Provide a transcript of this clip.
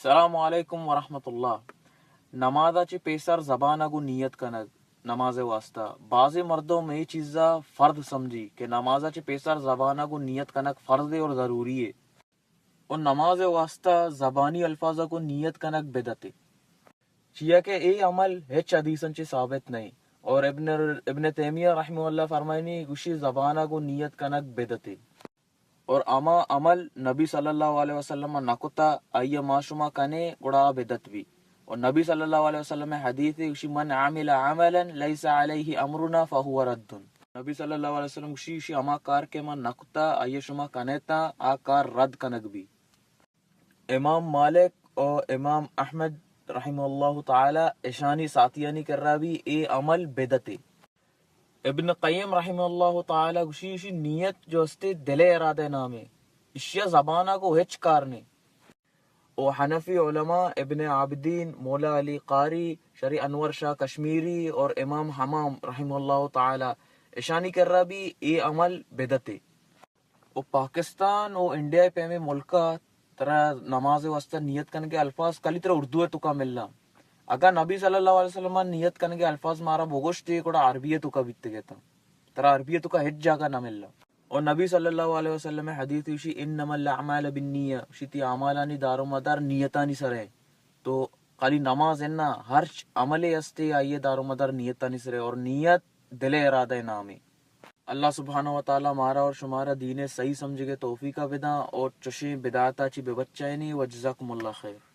السلام علیکم ورحمۃ اللہ۔ نماز ءَ چہ پیسر زبان ءَ گوں نیت کنگ نماز ءِ واسطہ۔ بعضے مردم اے چیز ءَ فرض سمجھی کہ نماز ءَ چہ پیسر زبان ءَ گوں نیت کنگ فرض اے اور ضروری اے۔ اور نماز ءِ واسطہ زبانی الفاظ ءَ گوں نیت کنگ بدعت اے۔ چیا کہ اے عمل ہچ حدیثاں چہ ثابت نہ اے۔ اور ابن، ابن تیمیہ رحمہ اللہ فرمائنی، گوشی زبان ءَ گوں نیت کنگ بدعت اے۔ اور ہما عمل نبی صلی اللہ علیہ وسلم ءَ نہ کتا، آئی ءَ ما شما کنیں، گڑا آ بدعت بی۔ اور نبی صلی اللہ علیہ وسلم ءِ حدیث اے، گوشی، من عمل عملا لیس علیہ امرنا فہو رد۔ نبی صلی اللہ علیہ وسلم گوشی، گوشی، ہما کار کہ ما نہ کتا، آئی ءَ شما کنیتا، آ کار رد کنگ بی۔ امام مالک و امام احمد رحمہ اللہ تعالی اشانی ساتیانی کرا بی اے عمل بدعت اے۔ ابن قیم رحمہ اللہ تعالی گوشی، اشی نیت جو استے دل ءِ ارادہ نام اے، اشیا زبان ءَ گوں ہچ کار نے۔ و حنفی علماء ابن عابدین، مولا علی قاری، شری انور شاہ کشمیری اور امام حمام رحمہ اللہ تعالی اشانی کرا بی اے عمل بدعت اے۔ و پاکستان و انڈیا ءِ پیمیں ملک ءَ ترا نماز ءِ واسطہ نیت کنگ ءِ الفاظ کلی ترا اردو ءِ توکا ملاں۔ اگاں نبی صلی اللہ علیہ وسلم ءَ نیت کنگ ءِ الفاظ مارا بگوشتے، گڑا عربی ءِ توکا بیتگ اتاں۔ ترا عربی ءِ توکا ہچ جاگہ نہ ملاں۔ و نبی صلی اللہ علیہ وسلم ءِ حدیث ایشی، انما الاعمال بالنیہ، ایشی تئی اعمالانی دار و مدار نیتانی سر اے۔ تو خالی نماز انا، ہرچ عملے استے آئی ءِ دار و مدار نیتانی سر اے، اور نیت دل ءِ ارادہ نام اے۔ اللہ سبحانہ و تعالی مارا اور شمارا دین ءِ صحیح سمجھگ ءِ توفیق ءَ بداں اور چشیں بدعت ءَ چہ ببچائینی۔ و جزاکم اللہ خیر۔